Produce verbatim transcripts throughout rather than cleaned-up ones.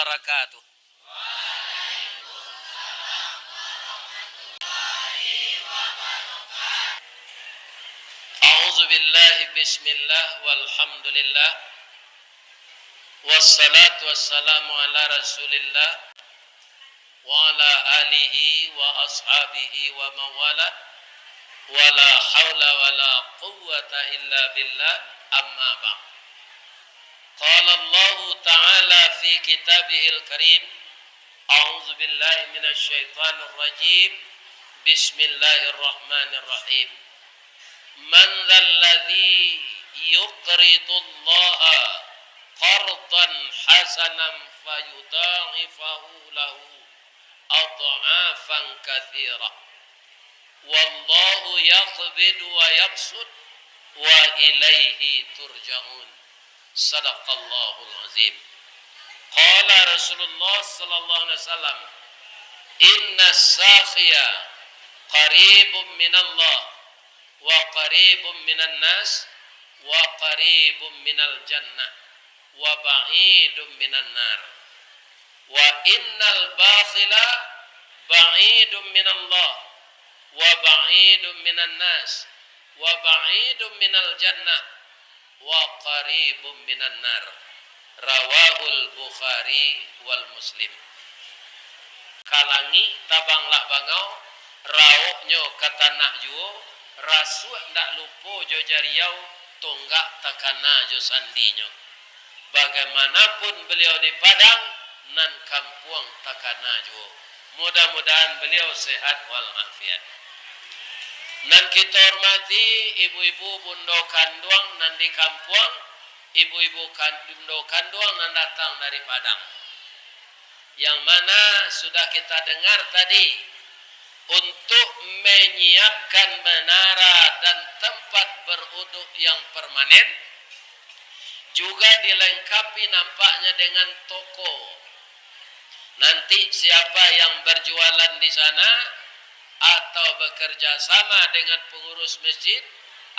wabarakatuh. A'udzubillahi, bismillah, walhamdulillah. Wassalatu wassalamu ala Rasulillah wa ala alihi wa ashabihi wa mawala. Wala haula wala quwwata illa billah, amma ba'd. Qala Allahu ta'ala fi kitabihil karim, a'udzubillahi minasy syaithanir rajim. Bismillahirrahmanirrahim. Man dzalladzi yuqridullaha qardan hasanan fayudha'ifahu lahu adh'afan katsirah. Wallahu yaqbidu wa yabsut wa ilaihi turja'un. Sadaqallahul azim. Qala Rasulullah sallallahu alaihi wasallam, "Inna sakhiya qaribun minallah, wa qaribun minan nas, wa qaribun minal jannah, wa ba'idun minan nar. Wa innal bakhila ba'idun minallah, wa ba'idun minan nas, wa ba'idun minal jannah, wa qaribun minan nar." Rawahul Bukhari wal Muslim. Ka langik tabanglah bangau, rauknyo ka tanah juo, rasuak ndak lupo jo jariau, tonggak takana jo sandinyo. Bagaimanapun baliau di Padang, nan kampuang takana juo. Mudah-mudahan baliau sehat walafiat. Nan kito hormati, ibu-ibu bundo kanduang nan di kampuang, ibu-ibu kan-, bundo kanduang nan datang dari Padang. Yang mana sudah kita dengar tadi, untuk menyiapkan menara dan tempat beruduk yang permanen, juga dilengkapi nampaknya dengan toko. Nanti siapa yang berjualan di sana, atau bekerja sama dengan pengurus masjid,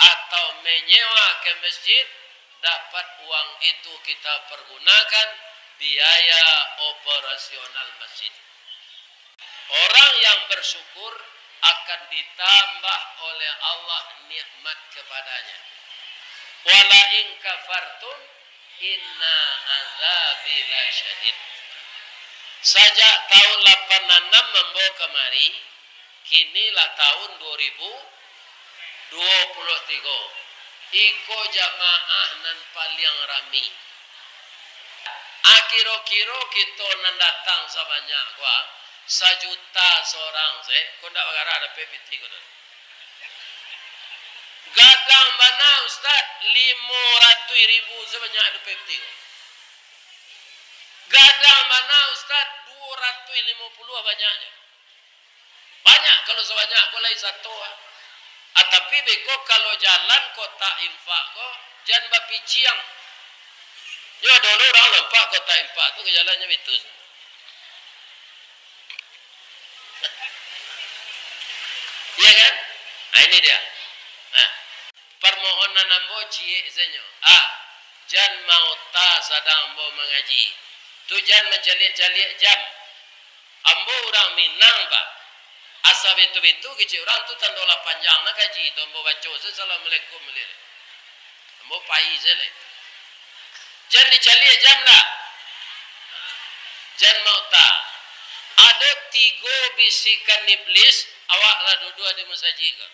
atau menyewa ke masjid, dapat uang itu kita pergunakan biaya operasional masjid. Orang yang bersyukur akan ditambah oleh Allah nikmat kepadanya. Wala in kafartum inna azabi lasyadid. Sajak tahun lapan anam mambawa kamari, kini lah tahun dua ribu dua puluh tiga. Iko jamaah nan paliang rami. Akiro-kiro kito nan datang sabanyak ko, sajuta sorang se, ko ndak bagarah dapek piti ko tu. Gadang bana, Ustaz, limo ratuih ribu sabanyak dapek piti ko. Gadang bana, Ustaz, duo ratuih limo puluah banyaknyo. Banyak kalau sabanyak ko lai sato, ah. Ah, tapi beko kalau jalan kotak infak ko, jan bapiciang. Nyo ado lo urang nampak kotak infak tu ka jalannyo bitus. Iya kan? Ah, ini dia. Nah. Parmohonan ambo ciek sajo. A, jan maota sadang ambo mangaji. Tu jan mancaliak-caliak jam. Ambo urang Minang, Pak. Asa bitu-bitu kecek urang tu tando lah panjang nah kaji tu ambo baco se, assalamualaikum baliak. Ambo pai se lai. Jan dicaliak jam lah. Jan maota. Ado tigo bisikan iblis, awak lah duduak di masajik ko.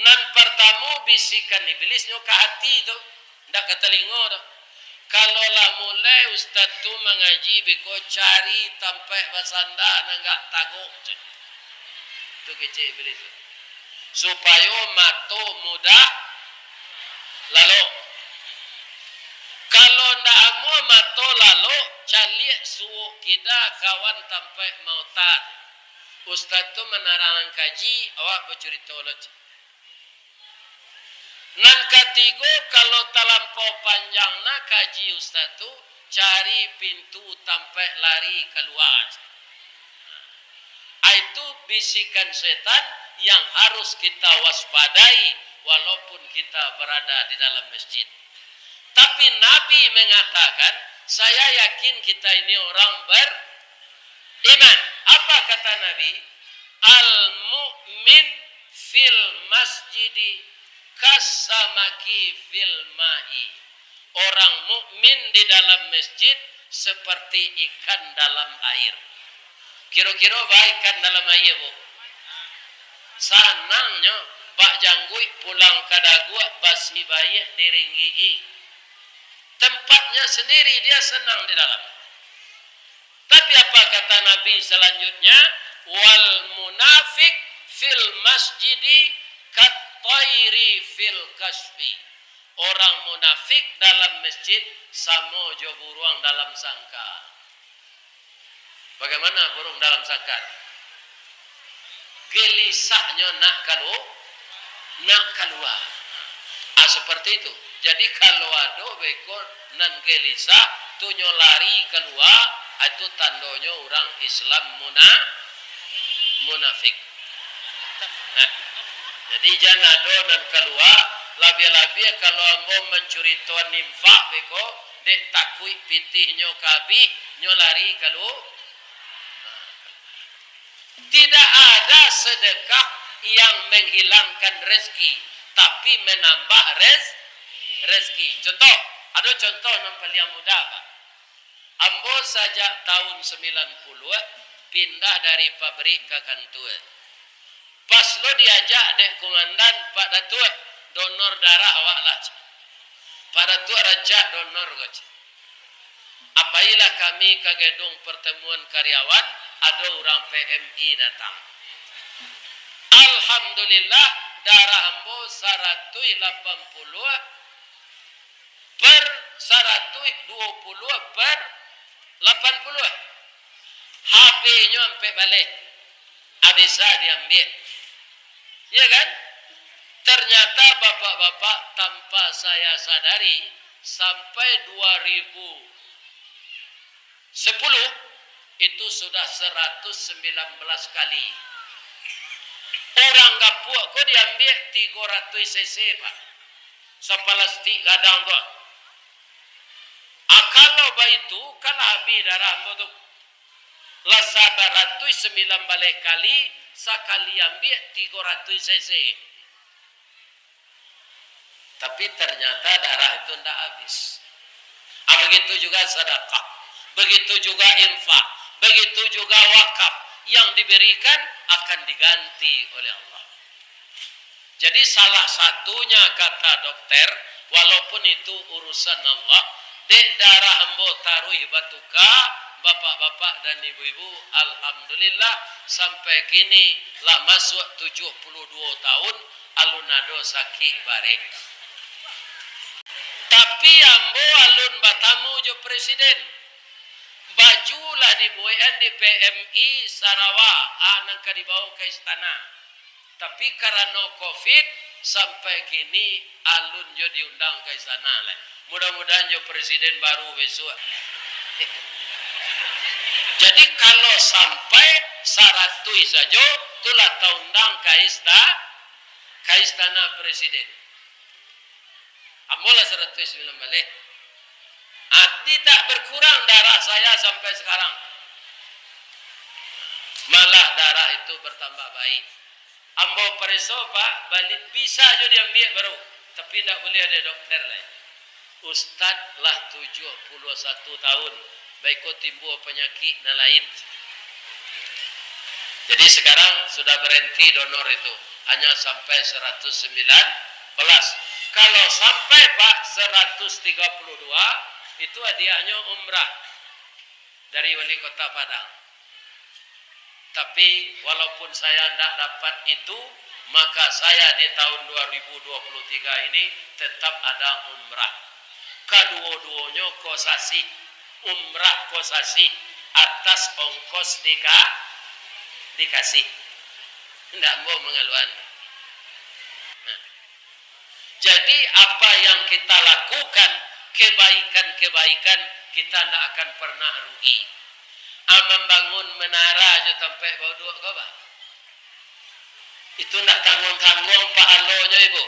Nan partamo, bisikan iblis nyo ka ati tu, ndak ka talingo tu. Kalau lah mulai ustaz tu mangaji biko, cari tampaik basanda nan agak tagok, cek. Tu kecek iblis tu. Supayo mato mudah lalok. Kalau ndak amuah mato lalok, caliak suok kida kawan tampaik maota. Ustaz tu manarangan kaji, awak bacurito lo, cek. Nan katigo, kalau talampau panjang nah kaji ustaz tu, cari pintu tampaik lari kalua. Itu bisikan setan yang harus kita waspadai walaupun kita berada di dalam masjid. Tapi Nabi mengatakan, Saya yakin kita ini orang beriman. Apa kata Nabi? "Al-mu'min fil masjidi kasamaki fil ma'i." Orang mukmin di dalam masjid seperti ikan dalam air. Kiro-kiro baa ikan dalam air, Bu? Sanangnyo, bak jangguik pulang ka daguak, basi baiak diringgi-i. Tempatnya sendiri, dia senang di dalam. Tapi apa kata Nabi selanjutnya? "Wal munafik fil masjidi kattairi fil kasfi." Orang munafik dalam masjid samo jo buruang dalam sangka. Bagaimana burung dalam sangkar? Gelisahnyo nak kalu-, nak kalua. Ah, seperti itu. Jadi, kalau ado beko nan gelisah, tu nyo lari kalua, ah, itu tandonyo urang Islam muna-, munafik. Nah, jadi, jan ado nan kalua, labiah-labiah kalau ambo mancuritoan infak beko, dek takuik pitihnyo ka abih, nyo lari kalu-, Tidak ada sedekah yang menghilangkan rezeki, tapi menambah rez-, rezeki. Contoh, ado contoh nan paliang mudah, Pak. Ambo sajak tahun sembilan puluh pindah dari pabrik ka kantua. Pas lo diajak dek Komandan, "Pak Datuak, donor darah awak lah," cek. "Pak Datuak rancak donor ko," cek. Apailah kami ka gedung pertemuan karyawan, ado urang P M I datang. Alhamdulillah, darah ambo saratuih lapan puluah per saratuih duo puluah per lapan puluah. Habihnyo ampek baleh. Abisa diambiak. Ya kan? Ternyata, bapak-bapak, tanpa saya sadari, sampai dua ribu sepuluh, itu sudah seratus sembilan belas kali. Urang gapuak ko diambiak tigo ratuih C C, Pak. Sapalastik gadang tu. Ah, kalau baitu, kan lah abih darah ambo tu. Lah sabaratuih sambilan baleh kali, sakali ambiak tigo ratuih C C. Tapi ternyata darah itu ndak habis. Ah, begitu juga sadakah, begitu juga infak, begitu juga wakaf yang diberikan akan diganti oleh Allah. Jadi, salah satunya, kata dokter, walaupun itu urusan Allah, dek darah ambo taruih batuka, bapak-bapak dan ibu-ibu, alhamdulillah, sampai kini lah masuak tujuah puluah duo tahun, alun ado sakik barek. Tapi, ambo alun batamu jo presiden. Baju lah dibuekan di P M I Sarawak, ah, nan ka dibawa ka istana. Tapi karano covid, sampai kini alun jo diundang ka istana lai. Mudah-mudahan jo presiden baru bisuak. Jadi, kalau sampai saratuih sajo, tu lah taundang ka ista-, ka istana presiden. Ambo lah saratuih sambilan baleh. Ah, tidak berkurang darah saya sampai sekarang. Malah darah itu bertambah baik. Ambo pareso, Pak, baliak bisa jo diambiak baru, tapi ndak buliah dek dokter lai. Ustad lah tujuah puluah satu tahun, baiko timbua panyakik nan lain. Jadi, sekarang sudah berhenti donor itu, hanya sampai seratus sembilan belas. Kalau sampai, Pak, seratus tiga puluh dua, itu hadiahnyo umrah dari Wali Kota Padang. Tapi, walaupun saya ndak dapat itu, maka saya di tahun dua ribu dua puluh tiga ini tetap ada umrah. Kaduo-duonyo ko sasih, umrah ko sasih, atas ongkos dika-, dikasih. Ndak ambo mangaluan. Nah. Jadi, apa yang kita lakukan, kebaikan-kebaikan, kita ndak akan pernah rugi. Ah, mambangun menara jo tampek bauduak ko, Pak? Itu ndak tangguang-tangguang pahalonyo, Ibu.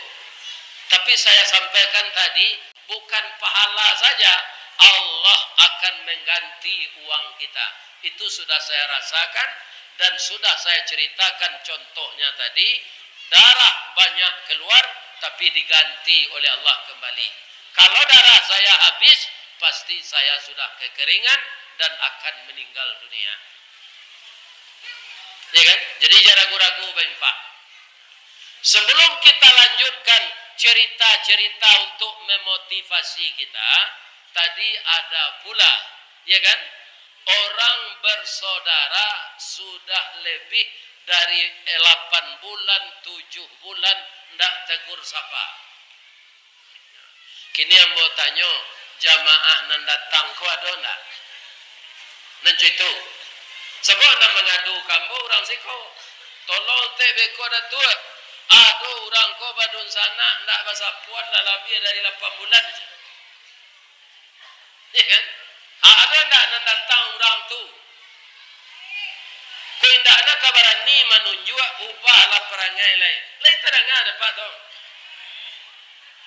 Tapi saya sampaikan tadi, bukan pahala saja, Allah akan mengganti uang kita. Itu sudah saya rasakan dan sudah saya ceritakan contohnya tadi. Darah banyak keluar, tapi diganti oleh Allah kembali. Kalau darah saya habis, pasti saya sudah kekeringan dan akan meninggal dunia. Ya kan? Jadi, jangan ragu-ragu bainfak. Sebelum kita lanjutkan cerita-cerita untuk memotivasi kita, tadi ada pula, ya kan? Orang bersaudara sudah lebih dari lapan bulan, tujuh bulan ndak tegur sapa. Kini ambo tanyo, jamaah nan datang ko ado ndak? Nan cuitu. Sabab nan mangadu ka ambo urang siko. Tolong tek beko Datuak. Ado urang ko badunsanak ndak basapuan lah labiah dari lapan bulan. Ya kan? Ha, ado ndak nan datang urang tu? Ko indak nak ka barani manunjuak, ubahlah parangai lai. Lai tadanga dapek tu.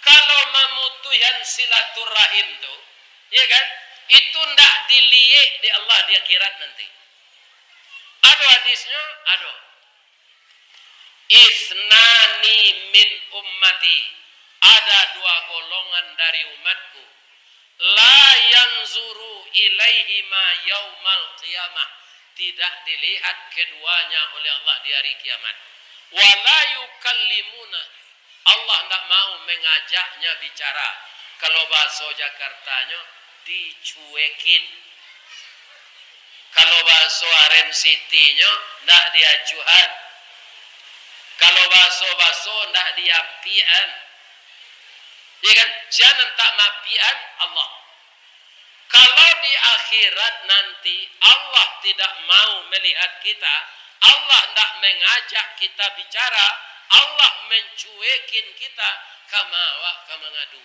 Kalau mamutuihan silaturahim tu, ya kan? Itu ndak diliek dek Allah di akhirat nanti. Ado hadisnyo, ado. Isnani min ummati, ada dua golongan dari umatku. La yanzuru ilaihima yaumal qiyamah, tidak dilihat keduanya oleh Allah di hari kiamat. Wala yukallimuna, Allah ndak mau mengajaknya bicara. Kalau bahaso Jakartanyo, dicuekin. Kalau bahaso Aren City-nyo, ndak diacuhan. Kalau bahaso-bahaso, ndak diapian. Ya kan? Sia nan tak maapian, Allah. Kalau di akhirat nanti Allah tidak mau melihat kita, Allah ndak mengajak kita bicara, Allah mencuekin kita, kama awak ka mangadu.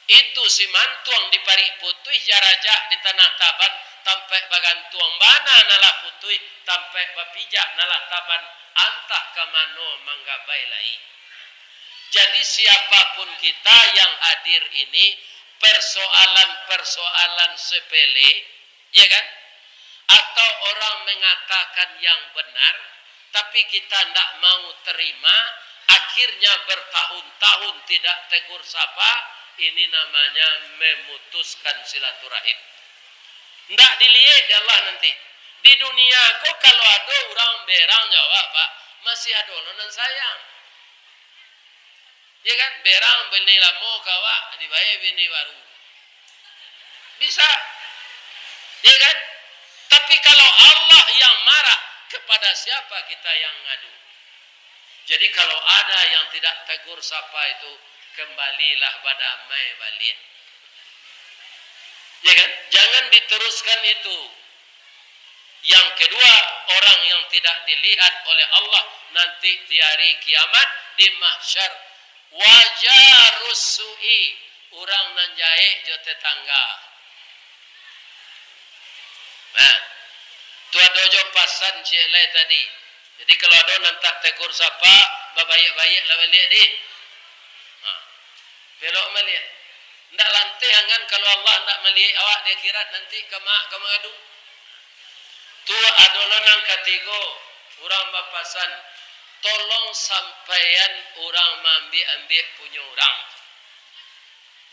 Itu simantuang di parik putuih, jarajak di tanah taban, tampek bagantuang bana nan lah putuih, tampek bapijak nan lah taban, antah ka mano manggabai lai. Jadi, siapapun kita yang hadir ini, persoalan-persoalan sepele, ya kan? Atau orang mengatakan yang benar, tapi kita ndak mau terima, akhirnya bertahun-tahun tidak tegur sapa, ini namanya memutuskan silaturahim. Ndak diliek dek Allah nanti. Di dunia ko kalau ado urang berang jo awak, Pak, masih ado lo nan sayang. Ya kan? Berang bini lamo ka awak, dibayia bini baru. Bisa. Ya kan? Tapi kalau Allah yang marah, kepada siapa kita yang ngadu? Jadi kalau ada yang tidak tegur sapa itu, kembalilah badamai baliak. Ya kan? Jangan diteruskan itu. Yang kedua, orang yang tidak dilihat oleh Allah nanti di hari kiamat, di mahsyar. Wajarus su'i, urang nan jahek jo tetangga. Nah, tu ado jo pasan ciek lai tadi. Jadi, kalau ado nan tak tegur sapa, babaiak-baiaklah baliak dih. Ha. Belok baliak. Ndak lanteh angan kalau Allah ndak maliek awak di akhirat nanti ka ma-, ka mangadu. Tu ado lo nan katigo, urang bapasan, "Tolong sampaian urang maambiak-ambiak punyo urang.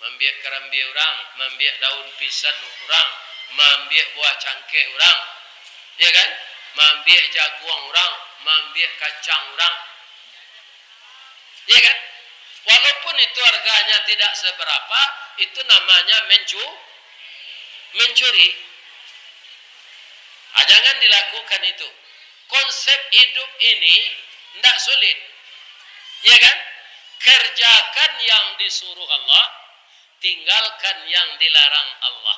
Maambiak karambia urang, maambiak daun pisan urang, maambiak buah cangkeh urang, ya kan? Maambiak jaguang urang, maambiak kacang urang." Ya kan? Walaupun itu harganya tidak seberapa, itu namanya mencu-, mencuri. Ah, jangan dilakukan itu. Konsep hidup ini ndak sulit. Ya kan? Kerjakan yang disuruh Allah, tinggalkan yang dilarang Allah.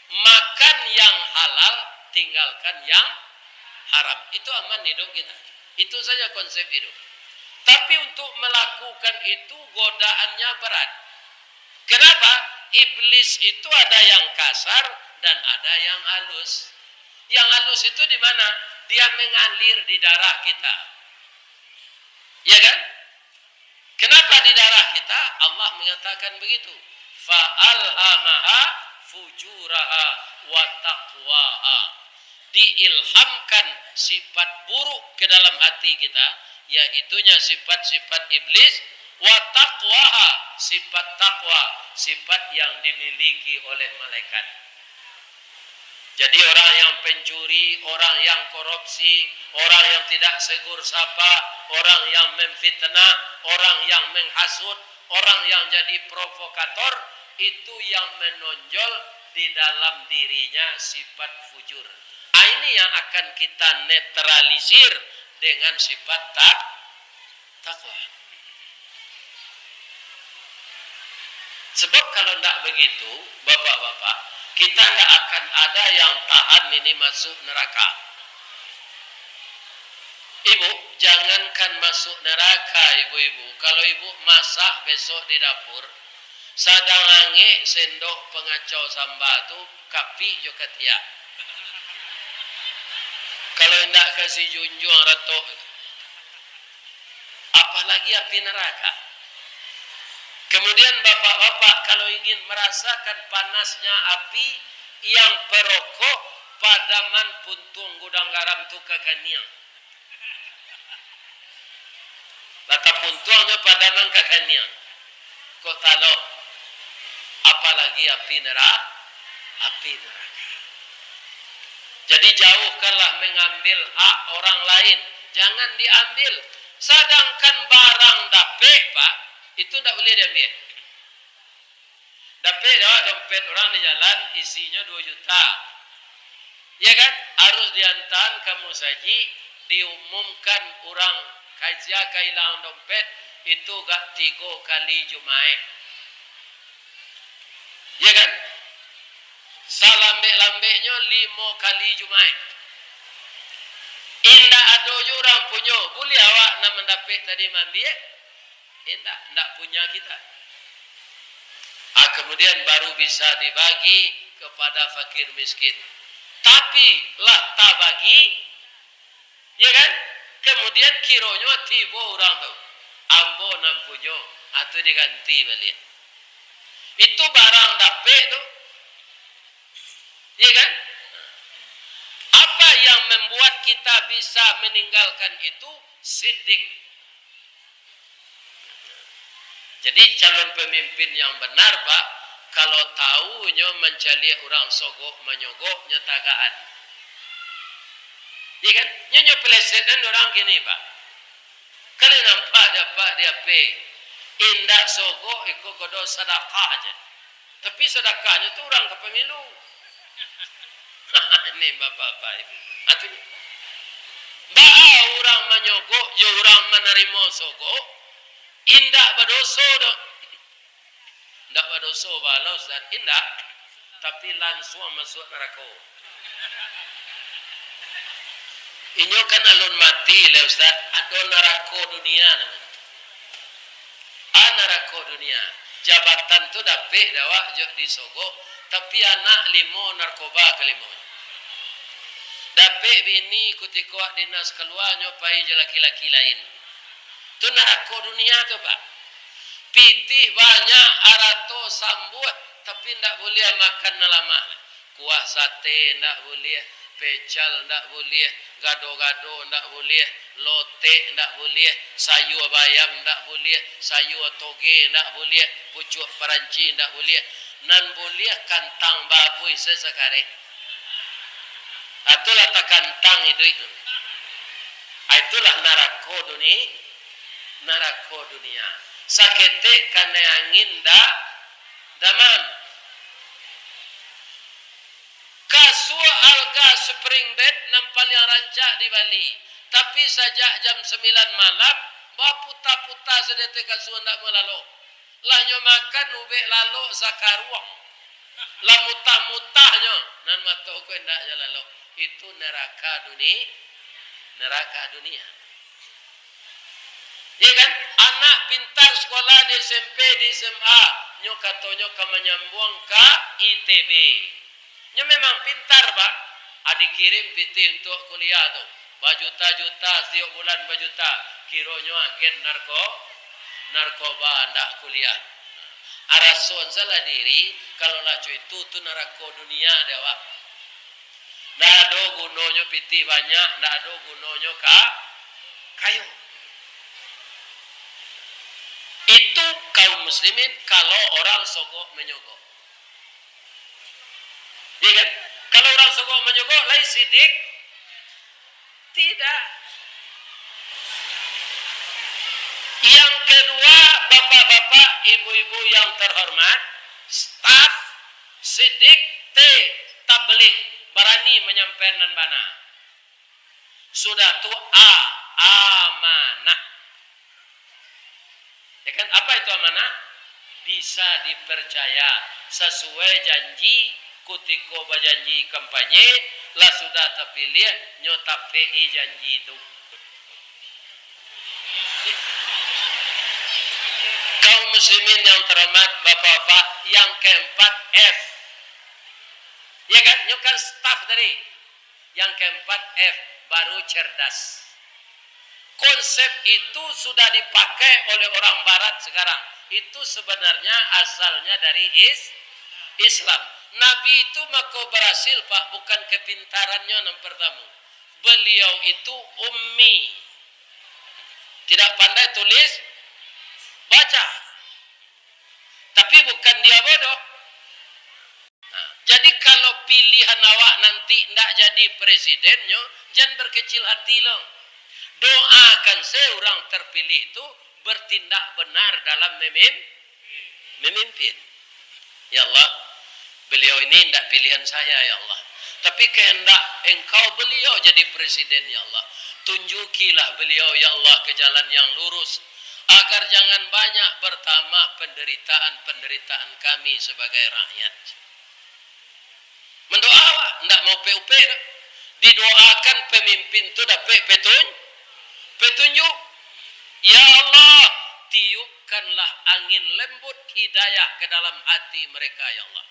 Makan yang halal, tinggalkan yang haram. Itu aman hidup kita. Itu saja konsep hidup. Tapi untuk melakukan itu, godaannya berat. Kenapa? Iblis itu ada yang kasar dan ada yang halus. Yang halus itu di mana? Dia mengalir di darah kita. Ya kan? Kenapa di darah kita? Allah mengatakan begitu. Fa alhamaha fujuraha wa taqwaha. Diilhamkan sifat buruk ke dalam hati kita, yaitunya sifat-sifat iblis, wa taqwaha, sifat takwa, sifat yang dimiliki oleh malaikat. Jadi orang yang pencuri, orang yang korupsi, orang yang tidak segur sapa, orang yang memfitnah, orang yang menghasut, orang yang jadi provokator, itu yang menonjol di dalam dirinya sifat fujur. Ah, ini yang akan kita netralisir dengan sifat tak-, takwa. Sebab kalau ndak begitu, bapak-bapak, kita ndak akan ada yang tahan ini masuk neraka. Ibu, jangankan masuk neraka, ibu-ibu. Kalau ibu masak besok di dapur, sadang angek sendok pangacau samba tu, kapik jo katiak. Kalau indak kasi junjuang ratok. Apalagi api neraka. Kemudian bapak-bapak kalau ingin merasakan panasnya api yang perokok, padaman puntuang gudang garam tu ka kaniang. Lah tapuntuangnyo padaman ka kaniang. Kok talok, apalagi api nera-, api neraka. Jadi jauhkanlah mengambil hak orang lain. Jangan diambil. Sadangkan barang dapek, Pak, itu ndak buliah diambil. Dapek dek awak dompet urang di jalan, isinyo duo juta. Ya kan? Harus diantaan ka musajik, diumumkan urang ka-, sia kahilangan dompet, itu gak tigo kali Jumaik. Ya kan? Salambek-lambeknyo limo kali Jumaik. Indak ado juo urang punyo, buliah awak nan mandapek tadi maambiak? Indak, indak punya kita. Ah, kemudian baru bisa dibagi kepada fakir miskin. Tapi lah tabagi, ya kan? Kemudian kironyo tibo urang tu, "Ambo nan punyo," ah, tu diganti baliak. Itu barang dapek tu. Ya kan? Apa yang membuat kita bisa meninggalkan itu? Sidik. Jadi, calon pemimpin yang benar, Pak, kalau tahu nyo mancaliak urang sogok manyogok, nyo tagaan. Iya kan? Nyo, nyo pelesetan urang kini, Pak. Kalau nampak dapek di H P, indak sogok, iko kodo sadakah aja. Tapi sadakahnyo tu urang ka pamilu. Ini bapak-bapak ibu. Atu, baa urang manyogok jo urang manarimo sogok, indak badoso doh. Indak badoso bala, Ustaz? Indak. Tapi lansuang masuak narako. Inyo kan alun mati lai, Ustaz. Ado narako dunia namonyo. Ah, narako dunia. Jabatan tu dapek dek awak jo disogok, tapi anak limo narkoba kalimo. Dapek bini kutiko awak dinas kalua, nyo pai jo laki-laki lain. Tu narako dunia tu, Pak. Pitih banyak, arato sambuah, tapi ndak buliah makan nan lamak. Kuah sate ndak buliah, pecal ndak buliah, gado-gado ndak buliah, lotek ndak buliah, sayua bayam ndak buliah, sayua toge ndak buliah, pucuak paranci ndak buliah. Nan buliah kantang babuih sasakarek. Ah, itulah takantang iduik tu. Ah, itulah narako duni-, narako dunia. Saketek kanai angin da-, damam. Kasua alga spring bed nan paliang rancak di Bali. Tapi sajak jam sambilan malam, baputa-puta sadeteh kasua ndak mau lalok. Lah nyo makan ubek lalok sakaruang. Lah mutah-mutah nyo, nan mato ko indak jo lalok. Itu neraka duni-, neraka dunia. Iya kan? Anak pintar sekolah di S M P, di S M A, nyo katonyo ka manyambuang ka I T B. Nyo memang pintar, Pak. Ah, dikirim pitih untuak kuliah tu. Bajuta-juta, satiok bulan bajuta. Kironyo agen narko-, narkoba, ndak kuliah. Arasoan salah diri, kalau lah co itu, tu narako dunia dek awak. Ndak ado gunonyo pitih banyak, ndak ado gunonyo ka-, kayo. Itu kaum muslimin kalau orang sogok manyogok. Iya kan? Kalau orang sogok manyogok, lai sidik? Tidak. Yang kedua, bapak-bapak, ibu-ibu yang terhormat, staf sidik T Tabligh barani manyampaikan nan bana. Sudah tu A, amanah. Ya kan? Apa itu amanah? Bisa dipercaya, sasuai janji, kutiko bajanji kampanye, lah sudah tapiliah, nyo tapek-i janji tu. Kaum muslimin yang terhormat, bapak-bapak, yang keempat F. Ya kan? Nyo kan staf tadi. Yang keempat F, baru cerdas. Konsep itu sudah dipakai oleh orang barat sekarang. Itu sebenarnya asalnya dari Is-, Islam. Nabi itu mako berhasil, Pak, bukan kepintarannyo nan pertama. Beliau itu ummi. Tidak pandai tulis baca. Tapi bukan dia bodoh. Nah, jadi kalau pilihan awak nanti ndak jadi presiden nyo, jan berkecil hati lo. Doakan se urang terpilih tu bertindak benar dalam memin-, memimpin. Ya Allah, beliau ini ndak pilihan saya, ya Allah. Tapi kehendak Engkau beliau jadi presiden, ya Allah. Tunjukilah beliau, ya Allah, ke jalan yang lurus, agar jangan banyak bertambah penderitaan-penderitaan kami sebagai rakyat. Mendoa awak, ndak maupek-upek doh. Didoakan pemimpin tu dapek petun-, petunjuk. Ya Allah, tiupkanlah angin lembut hidayah ke dalam hati mereka, ya Allah.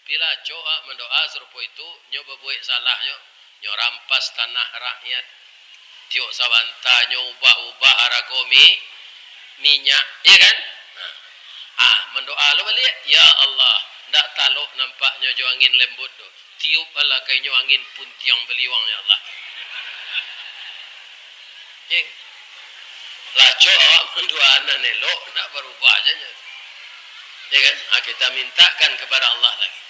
Pila acok awak mandoa sarupo itu, nyo babuek salah nyo, nyo rampas tanah rakyat. Tiok sabanta nyo ubah-ubah harago mi-, minyak, iya kan? Nah. Ah, mandoa lo baliak, "Ya Allah, ndak talok nampaknyo jo angin lembut tu. Tiupkanlah ka inyo angin puntiang baliuang, ya Allah." Iya kan? Lah acok awak mandoa nan elok, ndak barubah aja nyo. Iya kan? Ah, kita mintakan kepada Allah lagi.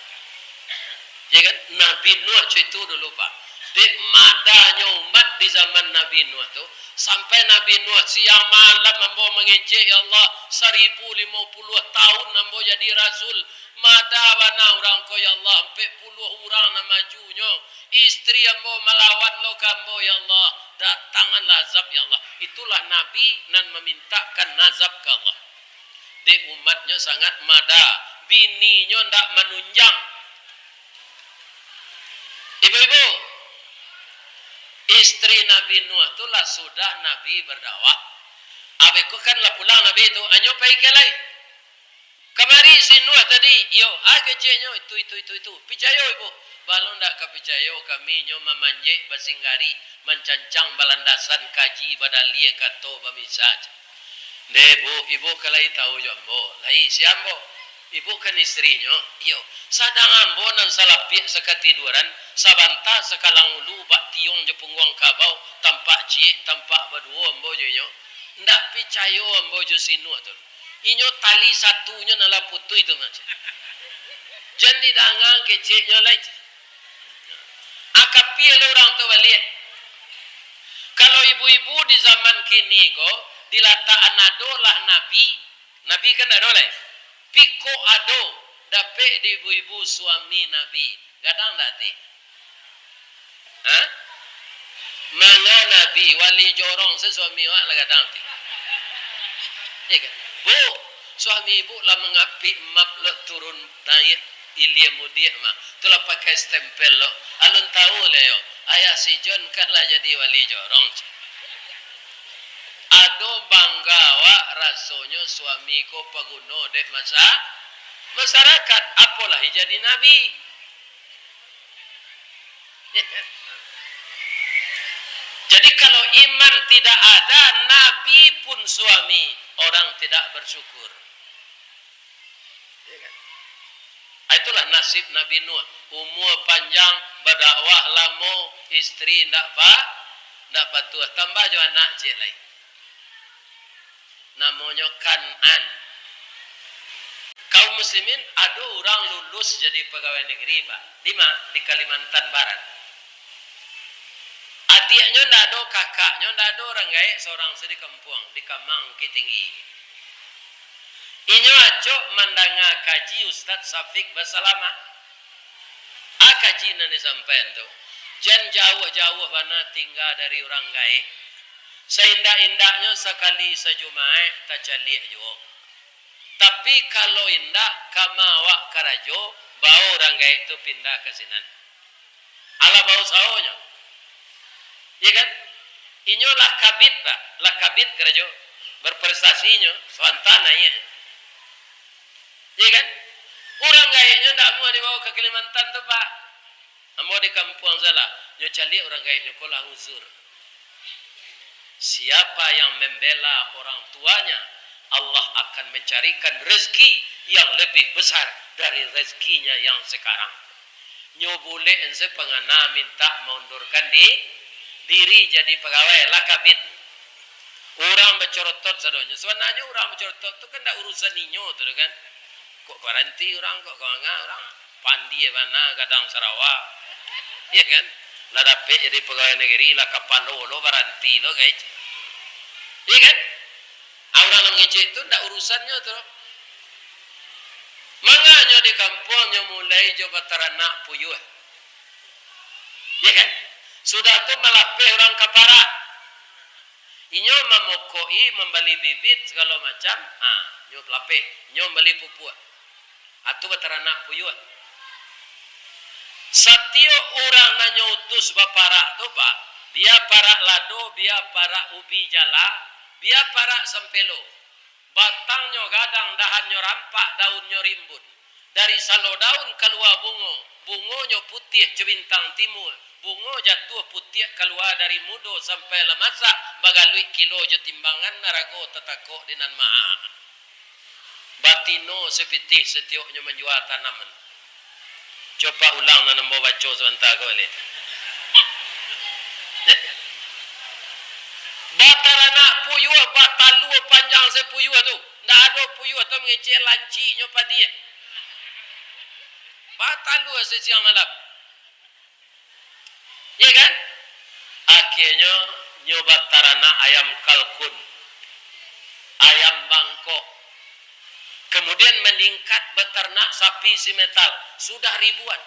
Ya kan? Nabi Nuh co itu dulu, Pak. Dek madanyo umat di zaman Nabi Nuh tu, sampai Nabi Nuh siang malam ambo mangecek, "Ya Allah, saribu limo puluah tahun ambo jadi rasul, mada bana urang ko, ya Allah, ampek puluah urang nan majunyo. Istri ambo malawan lo ka ambo, ya Allah, datangkanlah azab, ya Allah." Itulah Nabi nan mamintakan azab ka Allah. Dek umatnyo sangat mada, bininyo ndak manunjang. Ibu-ibu, istri Nabi Nuh tu lah sudah Nabi berdakwah. Abih ko kan lah pulang Nabi tu, anyo pai ka lai. Kamari si Nuh tadi, iyo, ah, keceknyo, itu, itu, itu, itu. Picayo, Ibu? Balun ndak ka picayo, kami nyo mamanjek basinggari, mancancang balandasan, kaji badalia, kato bamisa. Ndeh, Bu, Ibu ka lai tahu jo ambo. Lai, sia ambo? Ibu kan istrinyo. Iyo. Sadang ambo nan salapiak sakatiduaran, sabanta sakalang ulu bak tiong jo pungguang kabau, tampak ciek, tampak baduo ambo jo inyo. Ndak picayo ambo jo si Nuh tu. Inyo tali satunyo nan lah putuih tu, Mak. Jan didanga keceknyo lai. Akapia lo urang tu baliak. Kalau ibu-ibu di zaman kini ko, dilatakan ado lah nabi, nabi kan ndak ado lai. Piko ado dapek di ibu-ibu suami nabi, gadang ndak ati? Hah? Manga nabi, wali jorong se suami awak lah gadang ati. Iya kan? Bu, suami ibu lah mangapik map lo turun naiak ilia mudiak mah. Tu lah pakai stempel lo. Alun tahu lah yo. Ayah si John kan lah jadi wali jorong. Ado bangga awak rasonyo suami ko paguno dek masa-, masyarakat. Apolah jadi nabi. Jadi kalau iman tidak ada, nabi pun suami, orang tidak bersyukur. Ya kan? Ah, itulah nasib Nabi Nuh. Umua panjang, badakwah lamo, istri ndak pa-, ndak patuah, tambah jo anak ciek lai. Namonyo Kan'an. Kaum muslimin, ado urang lulus jadi pagawai nagari, Pak. Di ma? Di Kalimantan Barat. Adiaknyo ndak ado, kakaknyo ndak ado, urang gaek surang se di kampuang, di Kamang, Bukittinggi. Inyo acok mandanga kaji Ustaz Syafiq basalamo. A kaji nan disampaian tu, jan jauah-jauah bana tingga dari urang gaek. Saindak-indaknyo sakali sajumaik tacaliak juo. Tapi, kalau indak, kama awak karajo, bao urang gaek tu pindah ka sinan. Alah bausaho nyo. Iya kan? Inyo lah kabit, Pak. Lah kabit karajo. Berprestasi nyo, sawanta naiak. Iya kan? Urang gaeknyo ndak amuah dibao ka Kalimantan tu, Pak. Amuah di kampuang salah. Nyo caliak urang gaeknyo ko lah uzur. Siapa yang membela orang tuanya, Allah akan mencarikan rezeki yang lebih besar dari rezekinya yang sekarang. Nyo bulek se pangana minta maundurkan di-, diri jadi pagawai, lah kabit. Urang bacorotot sadonyo. Sabananyo urang bacorotot tu kan ndak urusan inyo tu kan. Kok baranti urang, kok ka manga urang. Pandie bana gadang sarawa. Ya kan? Lah dapek jadi pagawai nagari, lah kapalo lo baranti lo, guys. Ya kan? Ah, urang nan mangecek tu ndak urusannyo tu. Manganyo di kampuang nyo mulai jo bataranak puyuah. Ya kan? Sudah tu malapeh urang ka parak. Inyo mamokoki, mambali bibit, sagalo macam. Ha, nyo lapeh, nyo mambali pupuak. Atu bataranak puyuah. Satiok urang nan nyo utus baparak tu, Pak, bia parak lado, bia parak ubi jala, bia parak sampelo. Batangnyo gadang, dahannyo rampak, daunnyo rimbun. Dari salo daun kalua bungo, bungonyo putiah jo bintang timua, bungo jatuah putiak kalua dari mudo sampai lah masak, bagaluik kilo jo timbangan, arago tatakok di nan maha. Batino sapitih satioknyo manjua tanaman. Coba ulang nan ambo baco sabanta ko baliak. Bataranak puyuah, batalua panjang sapuyuah tu. Ndak ado puyuah tu mangecek lanciknyo padi. Batalua sasiang malam. Iya kan? Akhirnyo, nyo bataranak ayam kalkun, ayam bangkok. Kemudian meningkat beternak sapi simetal, sudah ribuan.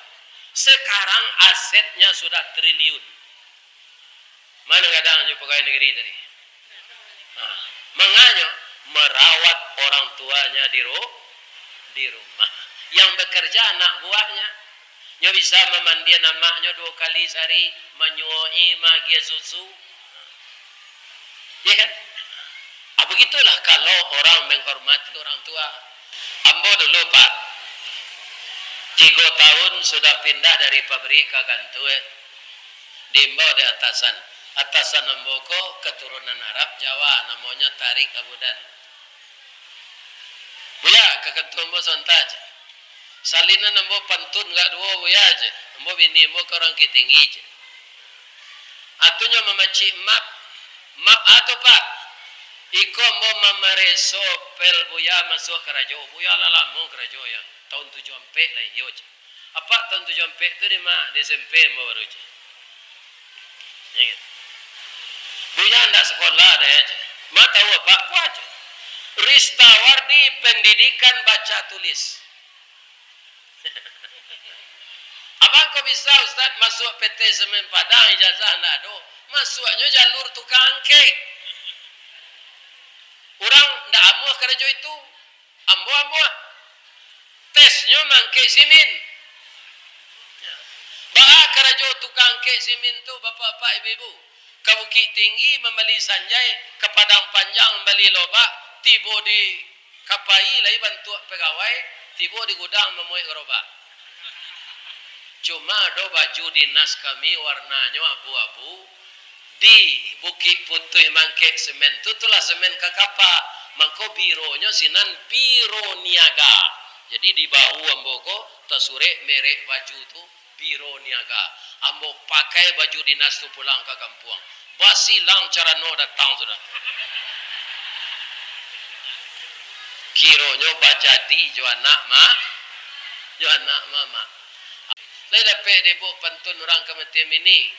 Sekarang asetnya sudah triliun. Mano gadang jo pagawai nagari tadi? Ha, manganyo merawat orang tuanya di ru-, di rumah. Yang bekerja anak buahnya. Nyo bisa mamandian amaknyo duo kali sahari, manyuo-i, maagiah susu. Ya kan? Ah, begitulah kalau orang menghormati orang tua. Ambo dulu, Pak, tigo tahun sudah pindah dari pabrik ka kantua. Diimbau dek atasan. Atasan ambo ko keturunan Arab Jawa, namonyo Tarik Abudan. "Buya, ka kantua ambo sabanta," cek. "Salinan ambo pantun agak duo, Buya," cek. "Ambo bini ambo ka urang Bukittinggi," cek. Atu nyo mamacik map. "Map a tu, Pak?" "Iko ambo mamareso pel Buya masuak karajo. Buya lah lamo karajo, yo. Tahun tujuah ampek lah iyo," cek. "Apak tahun tujuah ampek tu di ma?" "Di S M P ambo baru," cek. Ya kan? "Buya ndak sakolah doh, yo," cek. "Ma tahu Apak?" "Wah," cek. "Ristawardi Pendidikan Baca Tulis." "Abang kok bisa, Ustaz, masuak P T Semen Padang, ijazah ndak ado?" "Masuaknyo jalur tukang angkek. Urang ndak amuah karajo itu." "Ambo amuah." "Tesnyo maangkek simin." "Baa karajo tukang angkek simin tu, bapak-bapak, ibu-ibu?" "Ka Bukittinggi mambali sanjai, ka Padang Panjang mambali lobak, tibo di Kapai lai bantuak pagawai, tibo di gudang mamuek garobak. Cuma ado baju dinas kami warnanyo abu-abu, di Bukik Putuih maangkek semen tu, tulah semen ka kapa, mangko bironyo sinan biro niaga." Jadi, di bahu ambo ko tasurek merek baju tu, Biro Niaga. Ambo pakai baju dinas tu pulang ka kampuang. Basilang carano datang tu dah. Kironyo bajadi jo anak ma-, jo anak mamak. Lai dapek dek ibuk pantun urang kamatian bini?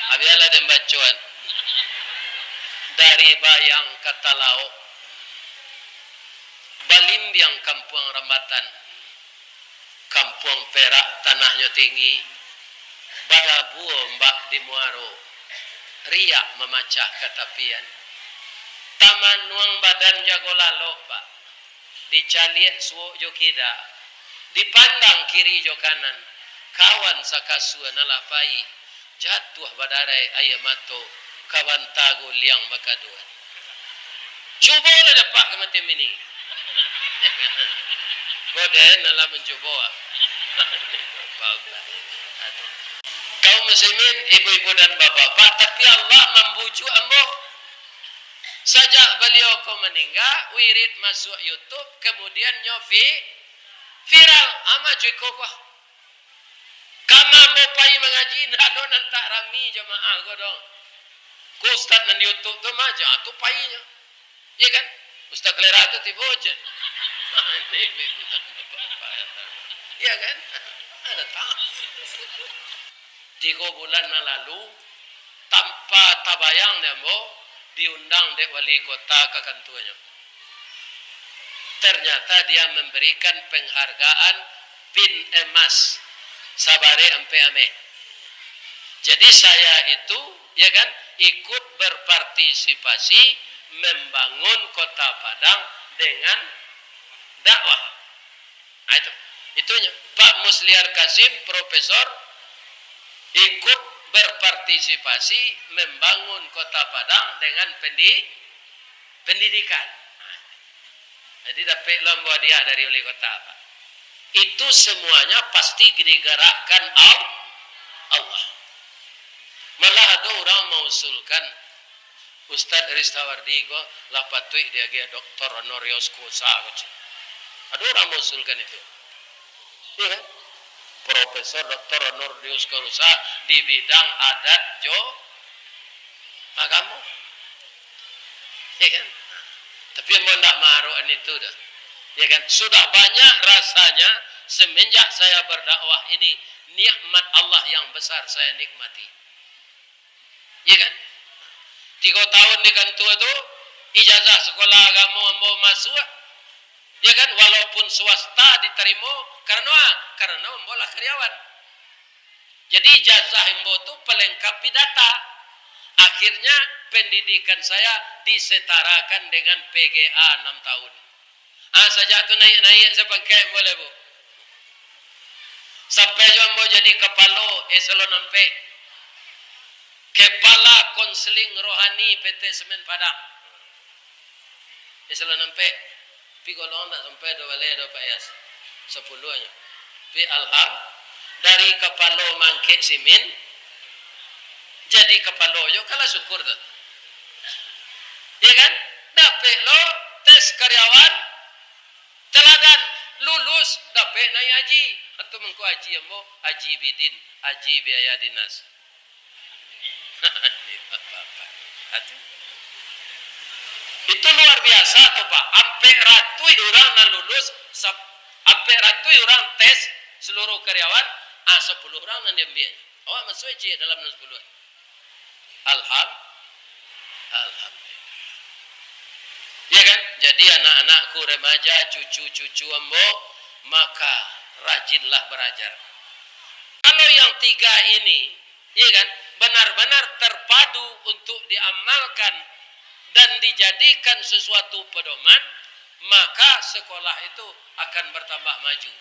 Ah, bialah den bacoan. Dari Bayang ka Talaok, balimbiang kampuang Rambatan. Kampuang Perak tanahnyo tinggi, badabua ombak di muaro, riak mamacah ka tapian. Tamanuang badan jago lalok, Pak. Dicaliak suok jo kida, dipandang kiri jo kanan, kawan sakasua nan lah pai, jatuah badarai aia mato, ka banta guliang bakaduan. Cubolah dapek kamatian bini. Ko den alah mancubo. Kaum muslimin, ibu-ibu dan bapak-bapak, tapi Allah mambujuak ambo. Sajak baliau ko maningga, wirid masuak YouTube, kamudian nyo vi-, viral. Ama cuko ko. Kama ambo pai mangaji, ndak ado nan tak rami jamaah ko doh. Ko ustaz nan di YouTube tu mah, ja, tu painyo. Iya kan? Ustaz Kalera tu tibo je. Ini ibu-ibu dan bapak-bapak yang tahu. Iya kan? Ada tahu. Tigo bulan nan lalu, tanpa tabayang dek ambo, diundang dek wali kota ka kantuanyo. Ternyata dia memberikan penghargaan pin emas sabarek ampek ameh. Jadi saya itu, ya kan, ikut berpartisipasi membangun Kota Padang dengan dakwah. Nah, itu. Itunyo. Pak Musliar Kasim, profesor, ikut berpartisipasi membangun Kota Padang dengan pendi-, pendidikan. Jadi, dapek lo ambo hadiah dari wali kota, Pak. Itu semuanya pasti digerakkan Al-, Allah. Malah ado urang mausulkan, Ustaz Ristawardi ko lah patuik diagiah doktor honoris causa ko, cek. Ado urang mausulkan itu. Iya kan? Profesor doktor honoris causa di bidang adat jo agamo. Iya kan? Tapi ambo ndak maharokan itu doh. Ya kan? Sudah banyak rasanya semenjak saya berdakwah ini, nikmat Allah yang besar saya nikmati. Iya kan? Tigo tahun di kantua tu, ijazah sekolah agamo ambo masuak. Ya kan? Walaupun swasta ditarimo, karano, karano ambo lah karyawan. Jadi, ijazah ambo tu pelengkapi data. Akhirnya, pendidikan saya disetarakan dengan P G A enam tahun. Ah, sajak tu naiak-naiak sapangkek ambo lai, Bu. Sampai jo ambo jadi kapalo eselon ampek. Kepala Konseling Rohani P T Semen Padang. Eselon ampek. Tapi golongan tak sampai dua baleh doh, Pak Yas. Sapuluah nyo. Tapi alham-, dari kapalo mangkek simin, jadi kapalo jo, kalah syukur tu. Ya kan? Dapek lo tes karyawan, teladan, lulus, dapek naiak haji. Atau mangko haji ambo, haji bidin, haji biaya dinas. Itu luar biasa tu, Pak. Ampek ratuih urang nan lulus, sap-, ampek ratuih urang tes seluruh karyawan, ah, sapuluah urang nan diambiak. Awak masuak ciek dalam nan sapuluah. Alham-, Alhamdulillah. Ya kan? Jadi anak-anakku remaja, cucu-cucu ambo, maka rajinlah barajar. Kalau yang tiga ini, ya kan, benar-benar terpadu untuk diamalkan dan dijadikan sesuatu pedoman, maka sekolah itu akan bertambah maju.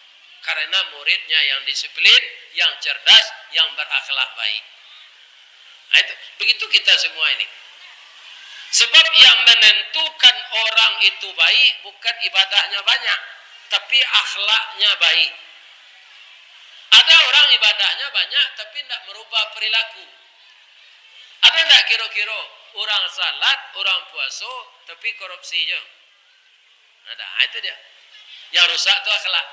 Karena muridnya yang disiplin, yang cerdas, yang berakhlak baik. Nah, itu. Begitu kita semua ini. Sebab yang menentukan orang itu baik bukan ibadahnya banyak, tapi akhlaknya baik. Ada orang ibadahnya banyak, tapi ndak merubah perilaku. Ada ndak kiro-kiro orang salat, orang puaso, tapi korupsi je? Ada, itu dia. Yang rusak tu akhlak.